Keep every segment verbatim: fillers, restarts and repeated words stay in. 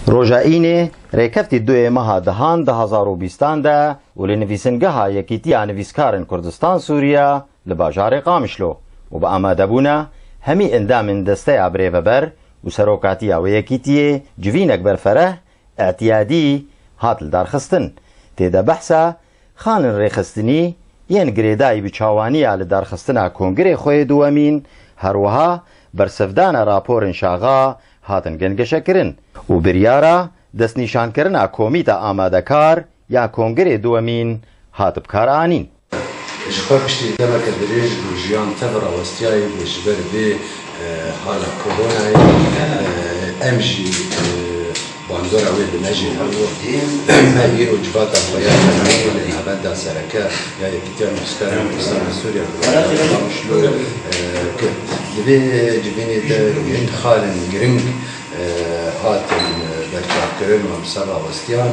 Roja Înê rêkeftî duyê meha dehan du hezar û bîstan de û li nivîsingeha Yekîtiya Nivîskarên Kurdistan Sûriya li bajarê Qamişlo û bi amadebûna hemî endamên desteya birêveber û serokatiya wê yekîtiyê civînek berfereh, îtiyadî, hat lidarxistin. Tê de behsa xalên rêxistinî yên girêdayî bi çawaniya lidarxistina kongirê xwe yê duwemîn, her wiha bersivdana raporên şaxa hatin gengeşekirin û biryara destnîşankirina komîta amadekar ya kongirê duwemîn hat bi kar anîn. Ji xwe piştî demeke dirêj ku jiyan tev rawestiyayî bû ji ber vê, e, hala koronayê, e, em jî, e, bandora wê bi me jî hebû. Me îro civata xwe ya fermî li navenda sereke ya Yekîtiya Nivîskarên Kurdistana Sûriye bi Qamişlo, e, kir. Di vê civînê de hin xalên giring, e, hatin berçavkirin û em ser rawestiyan,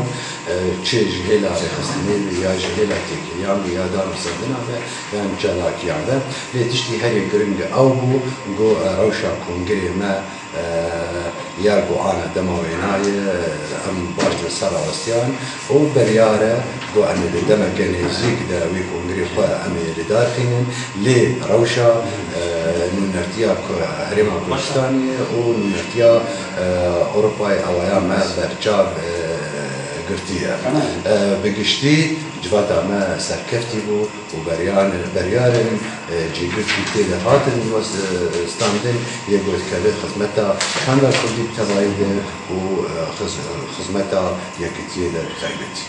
e, çi ji hêla rêxistinê be ya ji hêla têkiliyan be ya danûstandina be yan çalakiyan be. Lê tiştî herî giring ew bû, got, e, rewşa kongirê me, e, ya ku ana dema wênayê, e, em baş li ser rawestiyan û biryar e ku em ê di demeke nêzîk de wê kongirê xwe em ê li dar xînin. Lê rewşa, e, nûnertiya Ku-, Herêma Kurdistanê û nûnertiya, e, Ewropayê ewaya me berçav, e, girtiye. E, bi giştî civata me serkeftî bû û beryan-, beryarên, e, cîgirtî tê de hatin wes-, e, standin, yê ku dikeve xizmeta çanda kurdî bi tevayî de û, e, xiz-, xizmeta yekitiyê de bi taybetî.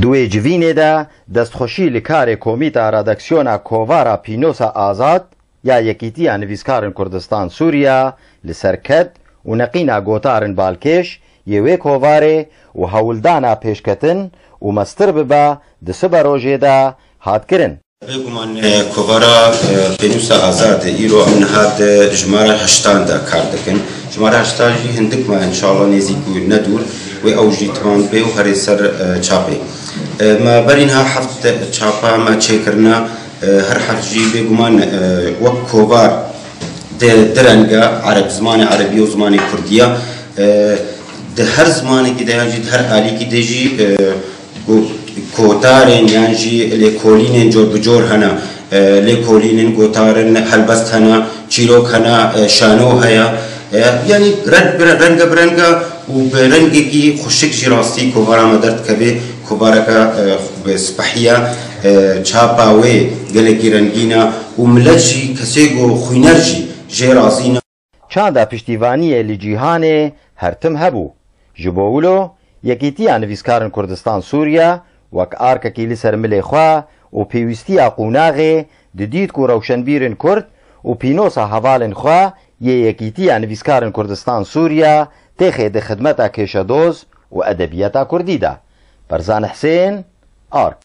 Di wê civînê de destxweşî li karê Komîta Redaksiyona Kovara Pînosa Azad ya Yekîtiya Nivîskarên Kurdistan Sûriya li ser ket û neqîna gotarên balkêş yê wê kovarê û hewldana pêşketin û mestir bibe di siberojê de hat kirin. Bêguman, e, kovara, e, Pênûsa Azad e. Îro em niha di jimara heştan de kar dikin. Jimara heştan jî hindik me, înşallah nêzîk û ne dûr wê ew jî timam bê û herê ser, e, çapê. E, me berî niha heft çapa me çêkirine, e, her heft jî bêguman, e, wek kovar di, di renge ereb, zimanê erebî û zimanê kurdî ye. E, di her zimanekî de yan jî di her alîkî de jî, e, Go-, gotarên yan jî lêkolînên cor bi cor hene. E, lêkolînên gotarin helbest hene, çîrok hene, e, şano heye. E, yanî reng bi re-, renge bi renge û bi rengekî xweşik jî rastî kovara me derdikeve, kovareke, e, bi sipehiye, e, çapa wê gelekî rengîn e û milet jî, kesê ku xwîner jî jê razî ne. Çanda piştîvaniyê li cîhanê her tim hebû. Ji bo wilo, Yekîtiya Nivîskarên Kurdistan Sûriye wek arkekî li ser milê xwe û pêwîstiya qûnaxê didît ku rewşenbîrên Kurd û pînosa hevalên xwe yê Yekîtiya Nivîskarên Kurdistan Sûriye têxê di xidmeta kêşedoz û edebiyeta Kurdî de. Berzan Hisên, Ark.